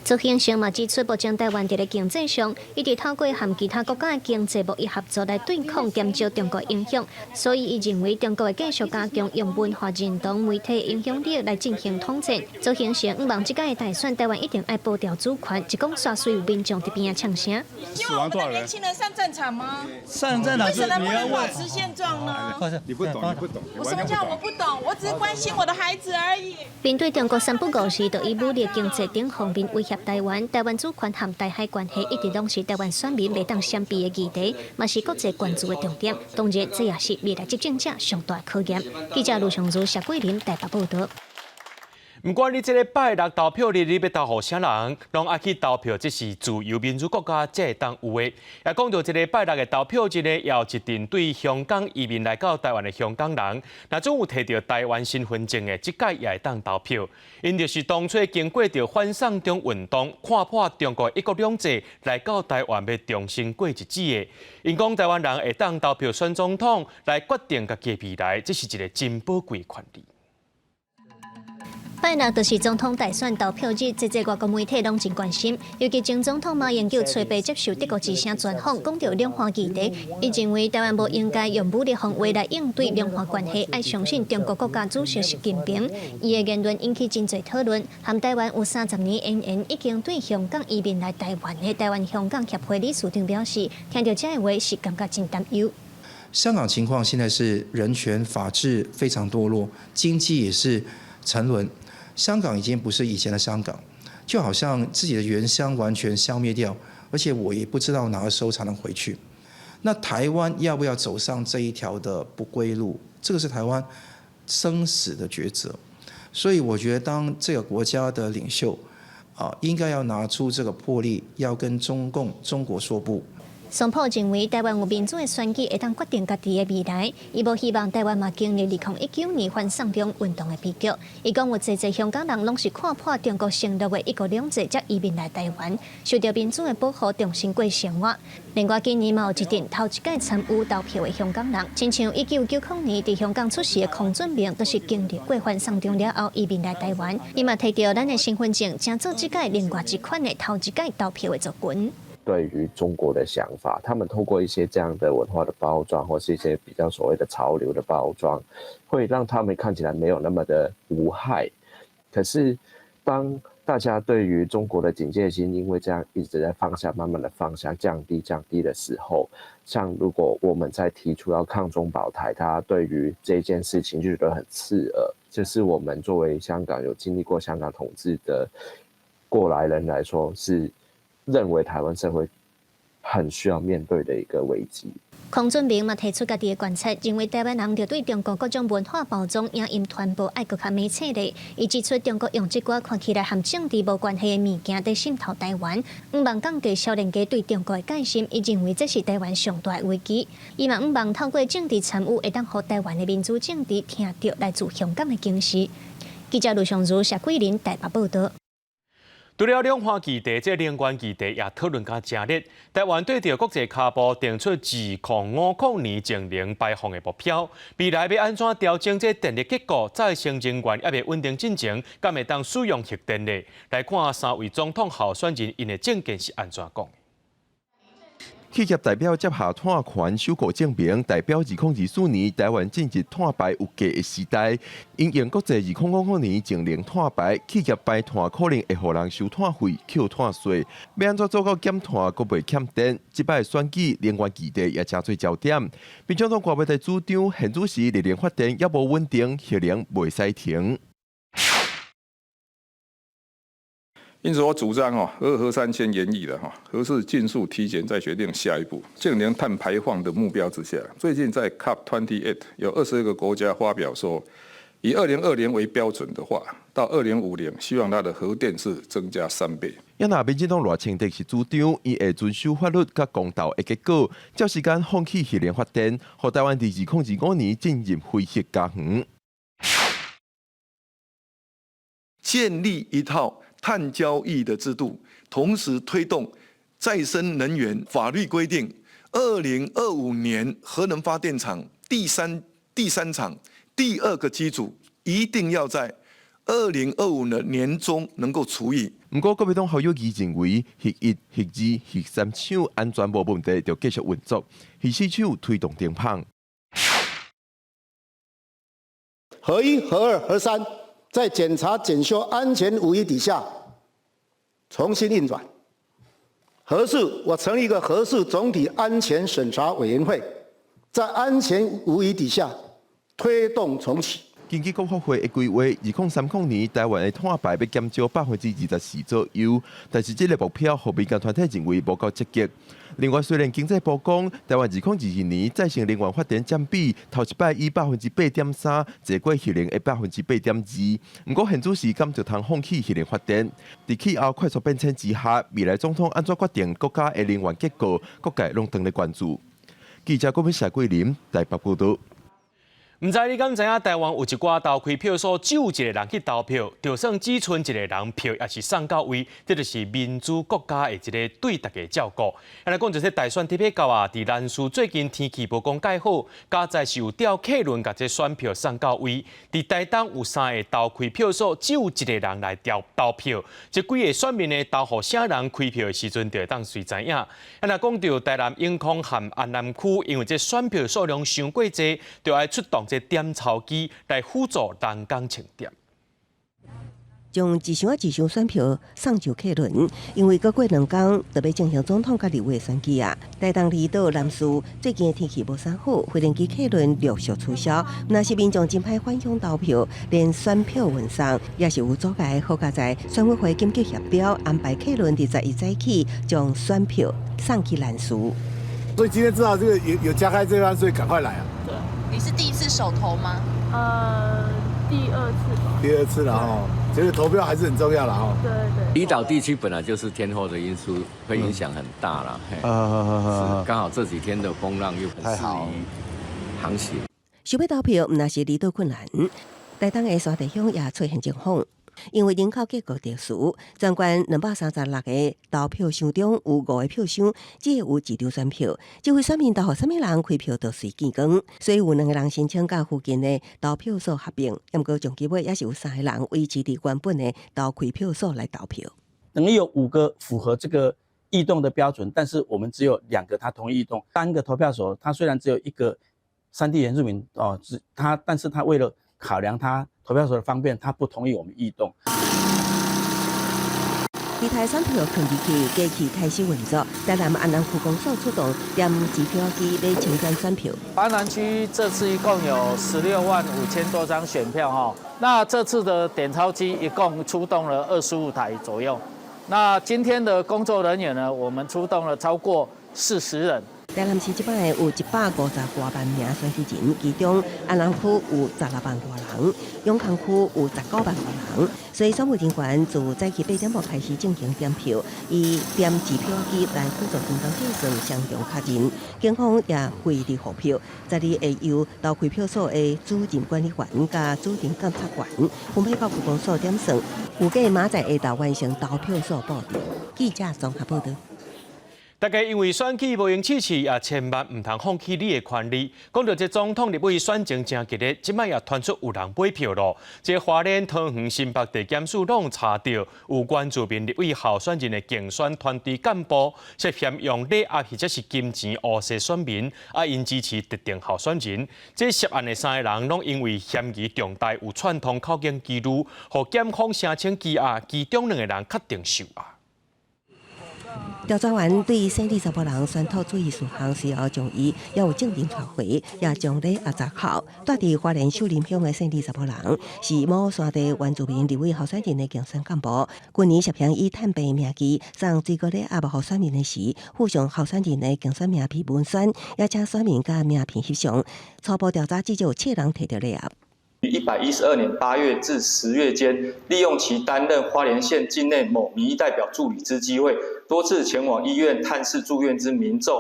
Speaker 16: 曹興誠嘛指出，目前台灣佇咧經濟上，一直透過和其他國家的經濟貿易合作來對抗減少中國影響，所以伊認為中國會繼續加強用文化認同、媒體影響力來進行統戰。曹興誠向望這屆的大選，台灣一定愛保持主權，一講煞隨有民眾佇邊仔嗆聲。
Speaker 4: 希望我們的年輕人上戰場嗎？
Speaker 18: 上戰場
Speaker 4: 為什麼不能保持現狀呢？
Speaker 18: 你不懂，你不懂。
Speaker 4: 我什麼叫我不懂？我只是關心我的孩子而已。
Speaker 16: 面對中國三不五時就以武力經濟等方面威脅台灣，台灣主權和台海關係一直攏是台灣選民袂當閃避的議題，嘛是國際關注的重點。當然，這也是未來執政者上大考驗。記者盧尚如、謝桂林台北報導。
Speaker 1: 毋管你這个拜六投票日，你欲投予啥人，攏愛去投票，這是自由民主國家才會當有的。也講到這个拜六的投票日呢，也有一陣對香港移民來到台灣的香港人，若總有提著台灣身份證的，這屆也會當投票。𪜶就是當初經過著反送中運動，看破中國一國兩制，來到台灣欲重新過日子的。𪜶講台灣人會當投票選總統，來決定家己的未來，這是一个真寶貴的權利。
Speaker 16: 拜六就是總統大選投票日，濟濟外國媒體攏真關心。尤其前總統馬英九初八接受德國之聲專訪，講著兩岸議題，伊認為台灣無應該用武力防衛來應對兩岸關係，愛相信中國國家主席習近平。伊的言論引起真濟討論。和台灣有30年淵源，已經對香港移民來台灣的台灣香港協會理事長表示，聽著這个話是感覺真擔憂。
Speaker 19: 香港情況現在是人權法治非常墮落，經濟也是。
Speaker 3: 沉淪。香港已經不是以前的香港，就好像自己的原鄉完全消滅掉，而且我也不知道哪個時候才能回去。那台灣要不要走上這一條的不歸路？這個是台灣生死的抉擇。所以我覺得，當這個國家的領袖啊，應該要拿出這個魄力，要跟中共中國說不。
Speaker 16: 桑普認為台灣有民主的選舉，會當決定家己的未來。伊無希望台灣嘛經歷2019年反送中運動的悲劇。伊講有濟濟香港人攏是看破中國承諾的一國兩制，才移民來台灣，受著民主的保護，重新過生活。另外，今年嘛有一陣頭一屆參與投票的香港人，親像1990年佇香港出世的孔俊明，就是經歷過反送中了後移民來台灣。伊嘛提著咱的身份證，成做這屆另外一款的頭一屆投票的族群。
Speaker 5: 對於中國的想法，他們透過一些這樣的文化的包裝，或是一些比較所謂的潮流的包裝，會讓他們看起來沒有那麼的無害。可是，當大家對於中國的警戒心，因為這樣一直在放下，慢慢的放下、降低、降低的時候，像如果我們在提出要抗中保台，他對於這件事情就覺得很刺耳。這是我們作為香港有經歷過香港統治的過來人來說，是認為台灣社會很需要面對的一個危機。
Speaker 16: 孔俊明嘛提出家己的觀察，認為台灣人著對中國各種文化包裝、影音傳播愛閣較密切咧。伊指出，中國用這寡看起來和政治無關係的物件佇滲透台灣，向望降低少年家對中國的戒心。伊認為這是台灣上大的危機。伊嘛向望透過政治參與，會當予台灣的民主政治聽著來自香港的警示。記者盧尚如、謝桂林台北報導。
Speaker 1: 除了兩岸議題，這能源議題也討論甲誠熱。台灣對著國際跤步定出2050年淨零排放的目標，未來欲按怎調整這電力結構，再生能源猶未穩定進程，敢會當使用核電呢？來看三位總統候選人𪜶的政見是按怎講。
Speaker 29: 企業代表接下碳權首個證明，代表2024年台灣進入碳排有價的時代。因應國際2050年淨零碳排，企業排碳可能會予人收碳費、扣碳稅。欲按怎做到減碳，閣袂欠電？這擺選舉能源議題也成做焦點。民進黨郭文台主張，現此時熱能發電猶無穩定，核能袂使停。
Speaker 11: 因此，我主張哦，核二核三先延役了哈，核四盡速提前再決定下一步淨零碳排放的目標之下。最近在 COP28 有22個國家發表說，以2020為標準的話，到2050，希望它的核電是增加3倍。
Speaker 29: 也若民進黨賴清德是主張，伊會遵守法律佮公道的結果，照時間放棄核能發電，予台灣佇2025年進入非核家園。
Speaker 8: 建立一套碳交易的制度，同時推動再生能源法律規定，2025年核能發電廠第三廠第二個機組一定要在2025的年中能夠除役。
Speaker 29: 毋過，國民黨侯友宜認為，核一、核二、核三廠安全無問題，就繼續運作；核四廠推動停麭。
Speaker 19: 核一、核二、核三在檢查檢修安全無虞底下重新運轉。核四，我成立一個核四總體安全審查委員會，在安全無虞底下推動重啟。
Speaker 29: 根據國發會的規劃，2030年台灣的碳排欲減少24%左右，但是這個目標，予民間團體認為無夠積極。另外，雖然經濟部講，台灣2022年再生能源發電佔比頭一擺以8.3%，濟過核能的8.2%。毋過現此時敢就通放棄核能發電？佇氣候快速變遷之下，未來總統按怎決定國家的能源結構，各界攏當咧關注。記者郭美謝桂林台北報導。
Speaker 1: 毋知你敢知影？台灣有一寡投開票所，只有一個人去投票，就算只賰一個人票，也是送到位。這就是民主國家的一个對大家照顧。按呢講，這大選特別到啊，佇南勢最近天氣無講蓋好，佳哉是有調客輪共這選票送到位。佇台東有三個投開票所，只有一個人來投投票，這幾個選民呢投予啥人開票的時陣，就會當隨知影。按呢講著台南永康和安南區，因為這選票數量傷過濟，就愛出動這點鈔機來輔助人工清點。
Speaker 20: 將一箱一箱選票送上客輪，因為閣過兩工就欲進行總統佮立委的選舉啊。台東離島南勢最近的天氣無啥好，無人機客輪陸續取消，若是民眾真歹返鄉投票，連選票運送也是有阻礙。好佳哉選委會緊急協調安排客輪佇11早起將選票送去南勢。
Speaker 21: 所以今天知道這個有加開這班，所以趕快來啊！
Speaker 22: 對，你是第一次首投嗎？
Speaker 4: 第二次吧。
Speaker 21: 第二次了哈，覺得投票還是很重要了哈。
Speaker 4: 對對。
Speaker 23: 離島地區本來就是天候的因素，會影響很大啦。是剛好這幾天的風浪又很適宜航行。
Speaker 20: 想欲投票，毋但是離島困難，台東的山地鄉也出現情況。因為人口結構特殊，全縣236個投票箱中有五個票箱只會有一張選票，這位選民投予啥物人開票就隨見光，所以有兩個人申請佮附近的投票所合併，毋過上結尾也是有三個人維持佇原本的投開票所來投票。
Speaker 24: 等於有五個符合這個異動的標準，但是我們只有兩個他同意異動，單個投票所他雖然只有一個山地原住民哦，只他，但是他為了考量他投票所的方便，他不同意我們異動。
Speaker 20: 其他選票囥入去，機器開始運作。台南安南區公所出動點計票機來清點選票。
Speaker 25: 安南區這次一共有16萬5千多張選票哈，那這次的點鈔機一共出動了25台左右。那今天的工作人員呢，我們出動了超過40人。
Speaker 20: 台南市這擺有150多萬名選舉人，其中安南區有16萬外人，永康區有19萬外人。所以選務人員自早起8點半開始進行點票，以點計票機來輔助電腦計算，相當確認。警方也規日護票，十二會由投開票所的主任管理員佮主任監察員分配到區公所點算，預計明仔載下晝完成投票所布置。記者綜合報道。
Speaker 1: 大家因為選舉無閒試試，也千萬毋通放棄你的權利。講著這總統立委選情誠激烈，這擺也傳出有人買票囉。這花蓮、桃園、新北地檢署攏查著有原住民立委候選人的競選團隊幹部涉嫌用禮盒或者是金錢烏勢選民，啊，𪜶支持特定候選人。這涉案的三个人攏因為嫌疑重大，有串通口供記錄，予檢方聲請羈押，其中兩個人確定受押。
Speaker 20: 調查員對姓李查埔人宣讀注意事項，隨後將伊也有證人傳回，也將禮盒查扣。住佇花蓮秀林鄉的姓李查埔人，是某山地原住民立委候選人的競選幹部。去年涉嫌以探病名義送水果禮盒予選民的時，附上候選人的競選名片文宣，也請選民佮名片翕相。初步調查至少有七人提著禮盒。
Speaker 26: 112年8月至10月間，利用其擔任花蓮縣境內某民意代表助理之機會，多次前往醫院探視住院之民眾，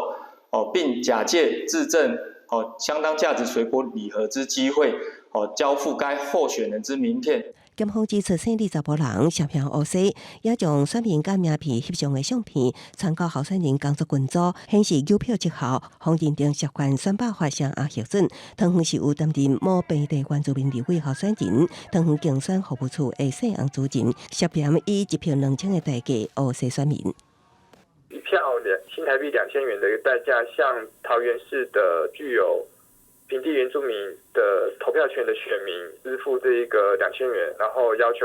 Speaker 26: 哦，並假借致贈哦相當價值水果禮盒之機會，哦交付該候選人之名片。
Speaker 20: 檢方指出，姓李查埔人涉嫌烏勢，也將選民佮名片翕相的相片傳到候選人工作群組，顯示郵票績效，予認定涉犯選罷法聲押核准。桃園是有擔任某平地原住民立委候選人，桃園競選服務處的姓洪主任，涉嫌以一票2000的代價烏勢選民。
Speaker 27: 一票新台幣2000元的一個代價，向桃園市的具有平地原住民的投票權的選民支付這一個2000元，然後要求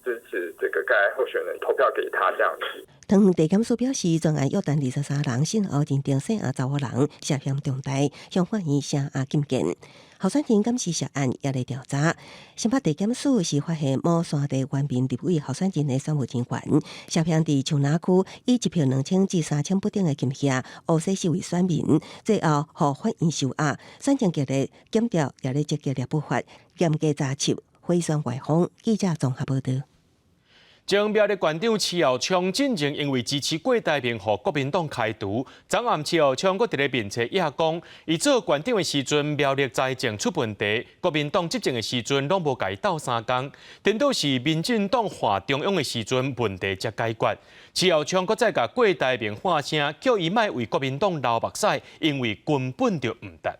Speaker 27: 支持這個該候選人投票給他這樣子。
Speaker 20: 桃園地檢署表示，全案約談23人，審後認定姓洪查某人涉嫌重大，向法院聲押禁見。候選人敢是涉案，也咧調查。新北地檢署是發現某山地原民立委候選人的選務人員，涉嫌佇樹林區以一票2000至3000不等的金額，烏勢四位選民，最後予法院收押。選情激烈，檢調也咧積極立法，嚴格查緝賄選歪風。記者綜合報道。
Speaker 1: 前苗栗縣長徐耀昌進前因為支持郭台銘予國民黨開除，昨暗徐耀昌閣佇咧面冊也講，伊做縣長的時陣苗栗財政出問題，國民黨執政的時陣攏無共伊鬥相共，顛倒是民進黨換中央的時陣問題才解決。徐耀昌閣再共郭台銘喊聲，叫伊莫為國民黨流目屎，因為根本就毋值。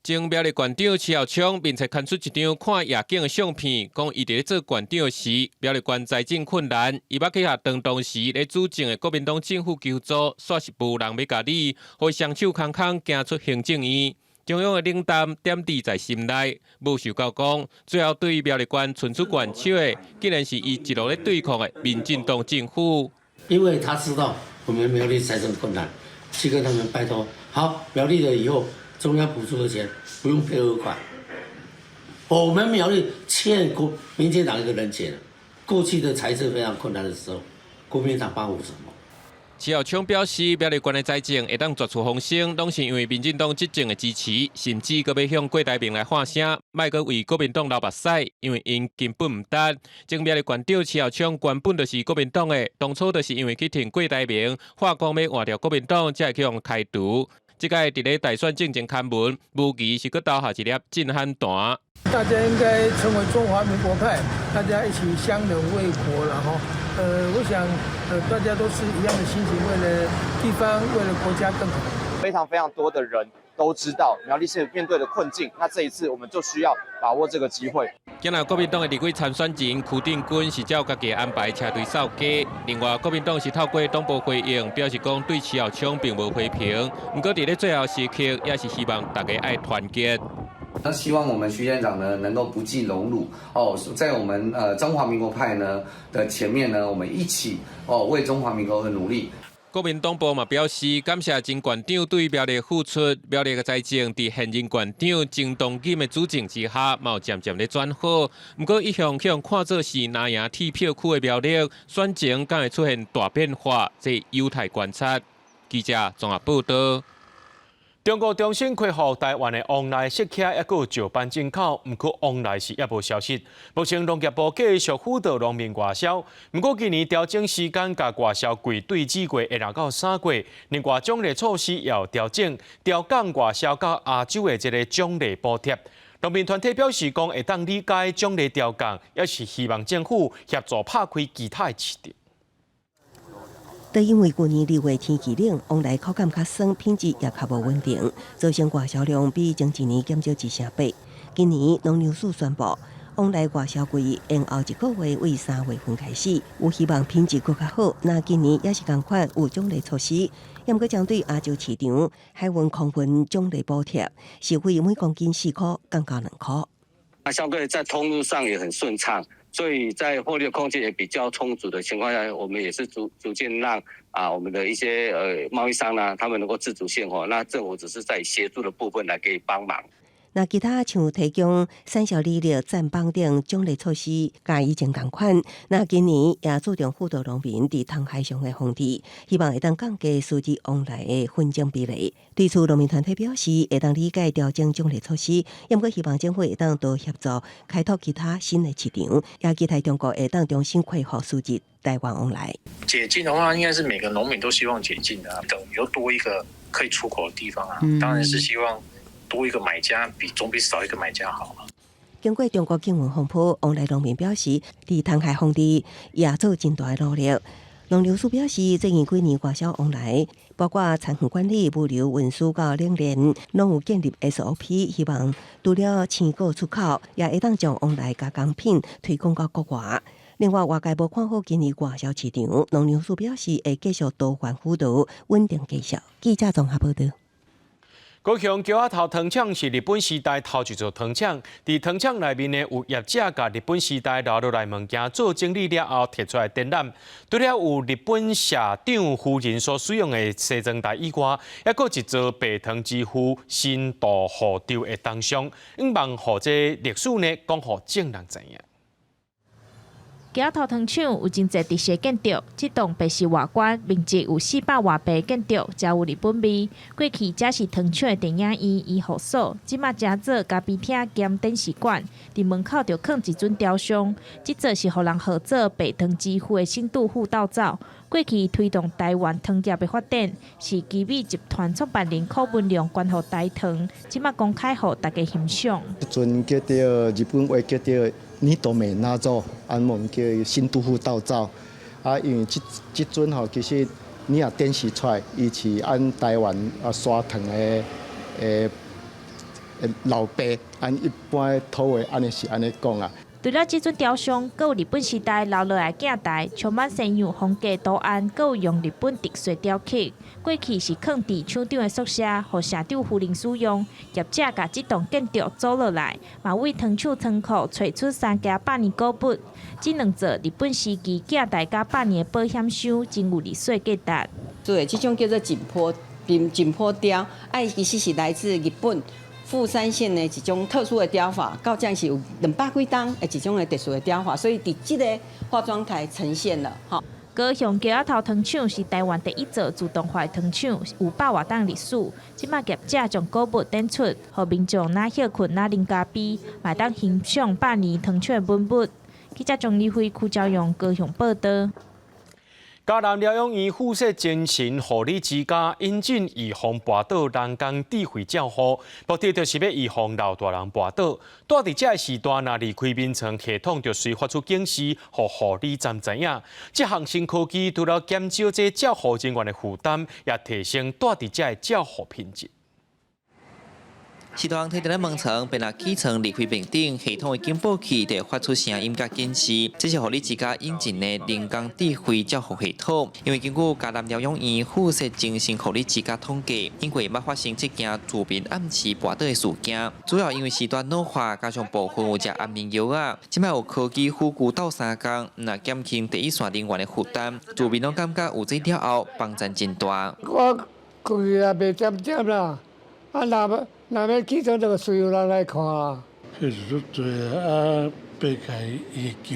Speaker 29: 前苗栗縣長徐耀昌面冊刊出一張看夜景的相片，講伊佇咧做縣長時，苗栗縣財政困難，伊捌去共當時咧主政的國民黨政府求助，煞是無人欲共理，予伊雙手空空行出行政院。
Speaker 6: 中央的冷淡點滴在心內，無想到講，最後對苗栗縣伸出援手的，竟然是伊一路咧對抗的民進黨政府。
Speaker 7: 因為他知道我們苗栗財政困難，去跟他們拜託，好，苗栗的以後中央補助的錢不用配額款。我們苗栗欠國民進黨一個人情，過去的財政非常困難的時候，國民黨幫我什麼？
Speaker 6: 徐耀昌表示，苗栗縣的財政會當絕處逢生，攏是因為民進黨執政的支持，甚至閣欲向郭台銘來喊聲，莫閣為國民黨流目屎，因為𪜶根本毋值。前苗栗縣長徐耀昌原本就是國民黨的，當初就是因為去挺郭台銘，話講欲換掉國民黨，才會去予開除。這擺佇咧大選進前刊文，無疑是閣投下一粒震撼彈。
Speaker 9: 大家應該成為中華民國派，大家一起相忍為國了哈。我想，大家都是一樣的心情，為了地方，為了國家更好。
Speaker 10: 非常非常多的人都知道苗栗縣面對的困境，那這一次我們就需要把握這個機會。
Speaker 6: 今日國民黨的立委參選人邱定軍是照家己的安排車隊掃街。另外，國民黨是透過黨部回應，表示講對徐耀昌並無批評，毋過佇咧最後時刻，也是希望大家愛團結。
Speaker 12: 那希望我們徐縣長呢，能夠不計榮辱哦，在我們中華民國派呢的前面呢，我們一起哦為中華民國而努力。
Speaker 6: 國民黨部嘛表示，感謝前縣長對苗栗付出，苗栗的財政佇現任縣長曾東錦的主政之下，嘛有漸漸咧轉好。毋過一向予人看做是藍營鐵票區的苗栗，選情敢會出現大變化，這有待觀察。記者綜合報道。
Speaker 1: 中國重新恢復台灣的往來釋客，抑閣有石斑進口，毋過往來是猶無消息。目前農業部繼續輔導農民外銷，毋過今年調整時間，共外銷季對子月延後到3月。另外獎勵措施也有調整，調降外銷到亞洲的這个獎勵補貼。農民團體表示講，會當理解獎勵調降，也是希望政府協助拍開其他的市場。
Speaker 20: 都因為舊年二月天氣冷，往來口感較酸，品質也較無穩定，造成外銷量比前一年減少1.8成。今年農糧署宣布，往來外銷季延後一個月，為3月份開始，有希望品質閣較好。那今年也是仝款有獎勵措施，毋過針對亞洲市場海運空運獎勵補貼，是為每公斤4塊降到2塊。
Speaker 13: 那相對在通路上也很順暢。所以在獲利的空間也比較充足的情況下，我們也是逐逐漸讓啊我們的一些貿易商呢，他們能夠自主現貨，那政府只是在協助的部分來給予幫忙。
Speaker 20: 那其他像提供產銷履歷棧板等獎勵措施，佮以前仝款。那今年也注重輔導農民佇通海上的防治，希望會當降低數字往來的紛爭比例。對此，農民團體表示，會當理解調整獎勵措施，毋過希望政府會當多協助開拓其他新的市場，也期待中國會當重新恢復數字台灣往來。
Speaker 14: 解禁的話，應該是每個農民都希望解禁的，等於又多一個可以出口的地方啊，當然是希望。多一個買家比總比少一個買家好。
Speaker 20: 經過中國禁運風波，往來農民表示，佇通海防治也做真大的努力。農糧署表示，最近幾年外銷往來，包括倉庫管理、物流運輸到冷鏈，攏有建立 SOP，希望除了鮮果出口，也會當將往來加工品推廣到國外。另外，外界無看好今年外銷市場，農糧署表示會繼續多元輔導，穩定繼續。記者綜合報道。
Speaker 1: 高雄橋仔頭糖廠是日本時代頭一座糖廠，佇糖廠內面呢，有業者共日本時代留落來物件做整理了後，提出來展覽。除了有日本社長夫人所使用的西裝台以外，猶閣一座白糖之父新渡戶長的銅像，向望予這歷史呢，講予眾人知影。
Speaker 15: 橋仔頭糖廠有真濟特色建築，這棟白色外觀，面積有400外坪建築，誠有日本味。過去這是糖廠的電影院、醫護所，這馬成做咖啡廳兼展示館。佇門口就囥一尊雕像，這座是予人號做白糖之父的新渡戶道造。過去推動台灣糖業的發展，是奇美集團創辦人柯文龍捐予台糖，這馬公開予大家欣賞。
Speaker 28: 這尊叫做日本話叫做尼多美納造，按我們叫新渡戶道造。啊，因為這這尊吼，其實你若展示出來，伊是按台灣啊砂糖的老爸，按一般土話按呢是按呢講啊。
Speaker 15: 除了這尊雕像，閣有日本時代留落來鏡台，充滿西洋風格圖案，閣有用日本特色雕刻。過去是囥佇廠長的宿舍，予社長夫人使用。業者共這棟建築租落來，嘛為糖廠倉庫揣出三件百年古物。這兩座日本時期鏡台佮百年的保險箱，真有歷史價值。
Speaker 2: 對，這種叫做錦坡錦錦坡雕，啊，伊其實是來自日本富山縣的一種特殊的雕法，到這是有兩百幾冬的一種的特殊的雕法，所以佇這个化妝台呈現了。吼。
Speaker 15: 高雄橋仔頭糖廠是台灣第一座自動化糖廠，有百外冬歷史。這擺業者將古物展出，予民眾若歇睏若啉咖啡，嘛會當欣賞百年糖廠的文物。記者鍾立輝、邱昭勇高雄報導。
Speaker 1: 嘉南療養院附設精神護理之家引進預防跋倒人工智慧照護，目的就是欲預防老大人跋倒。蹛佇這个時段，若離開眠床，系統就隨發出警示，予護理站知影。這項新科技除了減少這照護人員的負擔，也提升蹛佇遮的照護品質。
Speaker 3: 序大人提佇咧門床，便若起床離開眠頂，系統的警報器就會發出聲音佮警示。這是護理之家引進的人工智慧照護系統。因為根據嘉南療養院附設精神護理之家統計，頂個月捌發生這件住民暗時跋倒的事件，主要因為時段老化，加上部分有食安眠藥仔。這擺有科技輔具鬥相共，毋但減輕第一線人員的負擔，住民攏感覺有這了後幫助真大。
Speaker 9: 我規日也袂恬恬啦，啊，若欲若欲起床，就需要人來看啊。
Speaker 5: 確實足濟啊，爬起來伊會叫。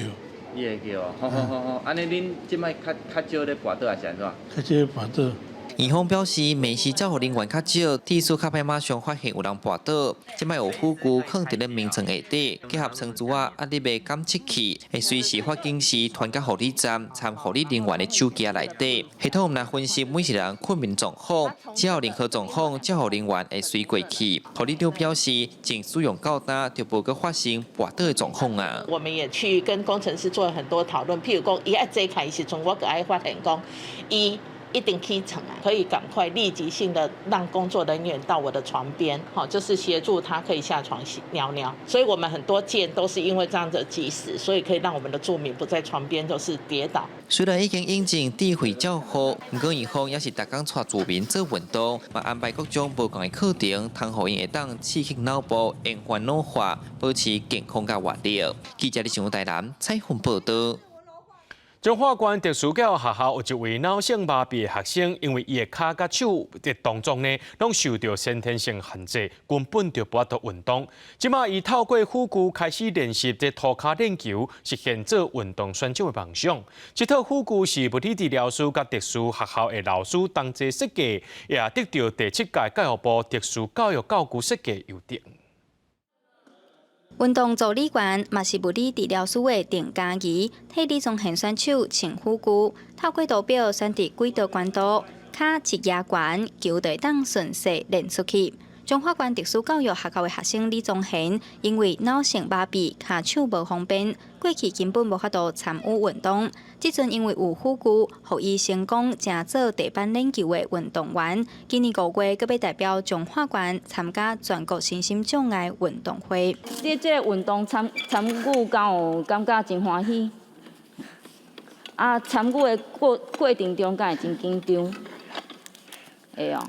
Speaker 3: 伊會叫，好好好好，按呢恁這擺較較少咧跋倒還是按怎？
Speaker 5: 較少跋倒。
Speaker 3: 院方表示，暝時照護人員較少，致使較歹馬上發現有人跋倒。這擺有輔具囥佇咧眠床下底，結合床珠仔壓力的感測器，會隨時發警示傳到護理站，參護理人員的手機內底。系統毋但分析每一人睏眠狀況，只要任何狀況，照護人員會隨過去。護理長表示，從使用到今就無閣發生跋倒的狀況啊。
Speaker 8: 我們也去跟工程師做了很多討論，譬如講，伊愛坐起來時陣，我閣愛發現講，伊一定起床啊，可以趕快立即性的讓工作人員到我的床邊，好，就是協助他可以下床尿尿。所以我們很多件都是因為這樣子及時，所以可以讓我們的住民不在床邊就是跌倒。
Speaker 3: 雖然已經引進智慧照護，毋過院方也是逐工帶住民做運動，嘛安排各種無仝的課程，通予𪜶會當刺激腦部，延緩老化，保持健康佮活力。記者李新台南採訪報導。
Speaker 1: 彰化縣特殊教育學校有一位腦性麻痹的學生，因為伊的跤佮手的動作呢，攏受著先天性限制，根本就無法度運動。這馬伊透過輔具開始練習這塗跤練球，實現做運動選手的夢想。這套輔具是物理治療師佮特殊學校的老師同齊設計，也得著第七屆教育部特殊教育教具設計優等。
Speaker 11: 運動助理員嘛是物理治療師的鄭嘉怡，替李宗賢選手穿輔具，透過圖表選擇幾道關度，跤一壓懸，球就會當順勢練出去。彰化縣特殊教育學校的學生李宗賢，因為腦性麻痹，跤手無方便，過去根本無法度參與運動。這陣因為有輔具，予伊成功成做地板練球的運動員。今年五月，閣欲代表彰化縣參加全國身心障礙運動會。
Speaker 16: 這這個運動參參與，敢有感覺真歡喜。啊，參與的過過程中，敢會真緊張？會哦。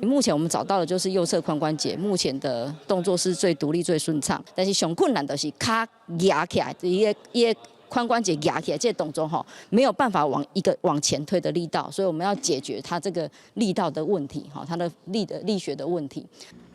Speaker 17: 目前我們找到的就是右側髖關節，目前的動作是最獨立、最順暢。但是上困難就是跤壓起來，伊个伊个髖關節壓起來，這個動作吼沒有辦法往一個往前推的力道，所以我們要解決它這個力道的問題，哈，它的力的力學的問題。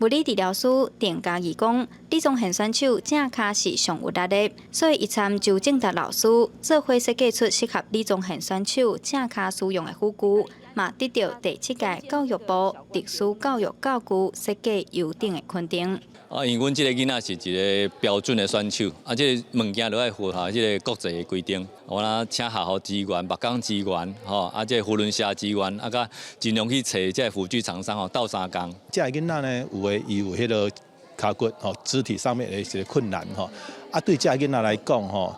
Speaker 11: 物理治療師鄭嘉怡講，李宗賢選手正跤是上有力的，所以伊參周正達老師做伙設計出適合李宗賢選手正跤使用的輔具。嘛得著第七屆教育部特殊教育教具設計優等的肯定。
Speaker 18: 啊，因為阮這個囡仔是一個標準的選手，啊，這個物件都愛符合這個國際的規定。我若請學校資源、目港資源，吼，啊，這個扶輪社資源，啊，佮盡量去揣這個輔具廠商吼鬥相共。
Speaker 19: 這個囡仔呢，有的伊有彼个跤骨吼，肢體上面的一個困難吼，啊，對這個囡仔來講吼，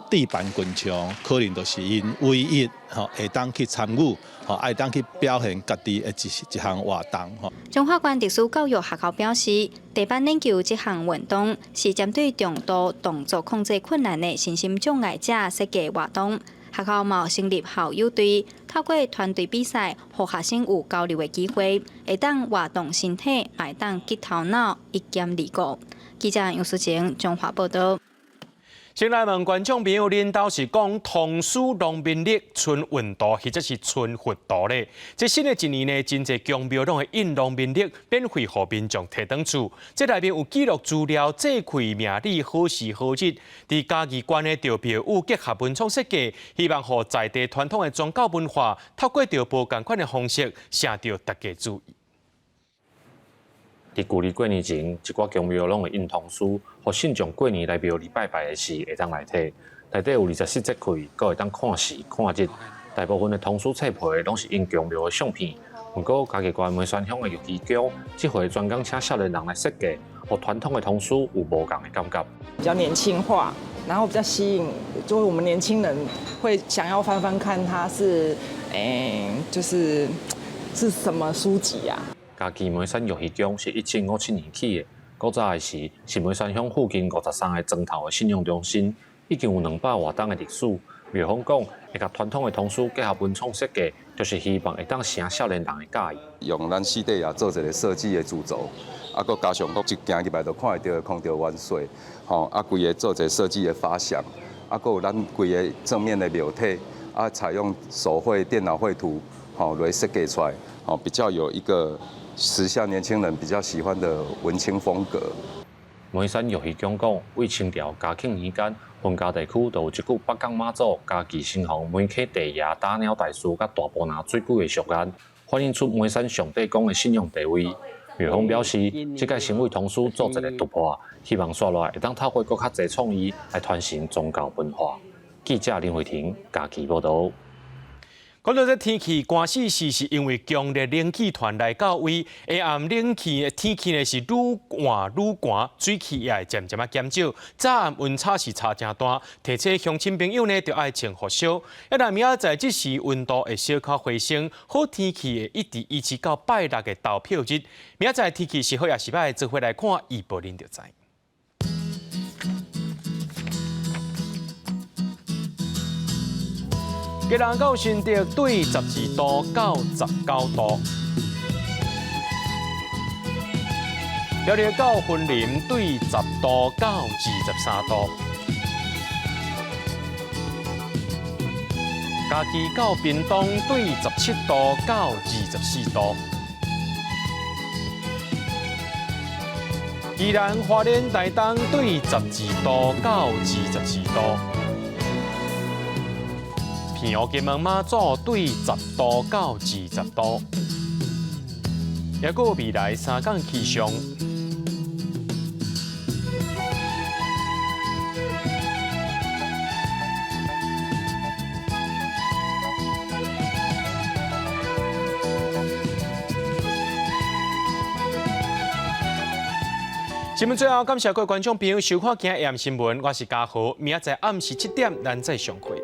Speaker 19: 地板滾牆，可能就是𪜶唯一吼會當去參與，吼會當去表現家己的一一項活動吼。
Speaker 11: 彰化縣特殊教育學校表示，地板鏈球這項運動是針對重度動作控制困難的身心障礙者設計活動。學校嘛有成立校友隊，透過團隊比賽，予學生有交流的機會，會當活動身體，嘛會當激頭腦，一兼二顧。記者楊淑晴彰化報道。
Speaker 1: 先來問觀眾朋友，恁兜是講唐詩農民曆、春運圖，或者是春佛圖咧？這新的一年呢，真濟宮廟攏會印農民曆，免費予民眾提轉厝。這內面有記錄資料、節氣命理、好時好日。佇嘉義縣的著廟宇結合文創設計，希望予在地傳統的宗教文化，透過著無仝款的方式，吸著大家注意。
Speaker 14: 佇舊曆過年前，一寡宮廟攏會印唐詩，予信眾過年來廟裡拜拜的時會當來提。內底有24節氣，閣會當看時看日。大部分的唐詩冊皮攏是印宮廟的相片。毋過嘉義縣梅山鄉的玉基宮，這回專工請少年人來設計，予傳統的唐詩有無仝的感覺。
Speaker 4: 比較年輕化，然後比較吸引，就是我們年輕人會想要翻翻看，它是，就是是什麼書籍啊？
Speaker 14: 嘉義梅山玉魚宮是1757年起的，古早的時是梅山鄉附近53个莊頭的信仰中心，已經有200外冬的歷史。廟方講，會共傳統的唐詩結合文創設計，就是希望會當成少年人的佮意。
Speaker 21: 用咱四塊也做一個設計的主軸，啊，閣加上閣一行入來就看會著空中元帥，吼，啊，規个做一個設計的發想，啊，閣有咱規個正面的廟體，啊，採用手繪、電腦繪圖，吼，來設計出來，吼，比較有一個時下年輕人比較喜歡的文青風格。
Speaker 14: 梅山玉魚宮講，為清朝嘉慶年間，雲嘉地區就有一句北港媽祖嘉義新鴻梅溪地爺打鳥大師佮大埔林水鬼的俗諺，反映出梅山上帝宮的信仰地位。廟方表示，這屆成為唐詩做一個突破，希望紲落來會當透過閣較濟創意來傳承宗教文化。記者林慧婷嘉義報導。
Speaker 1: 講到這天氣寒死死，是因為強烈冷氣團來到位，下暗冷氣天氣呢是愈換愈寒，水汽也會漸漸仔減少，早暗溫差是差誠大，提醒鄉親朋友呢，著愛穿厚衫。啊，若明仔載這時溫度會小可回升，好天氣會一直維持到拜六的投票日。明仔載天氣是好抑是䆀，做伙來看預報恁就知。基隆到新竹對12度到19度，苗栗到雲林對10度到23度，嘉義到屏東對17度到24度，宜蘭花蓮台東對12度到24度。澎湖金門馬祖對10度到20度，抑閣未來三工氣象。新聞最後，感謝各位觀眾朋友收看今日的新聞，我是嘉豪，明仔載暗時7點，咱再相會。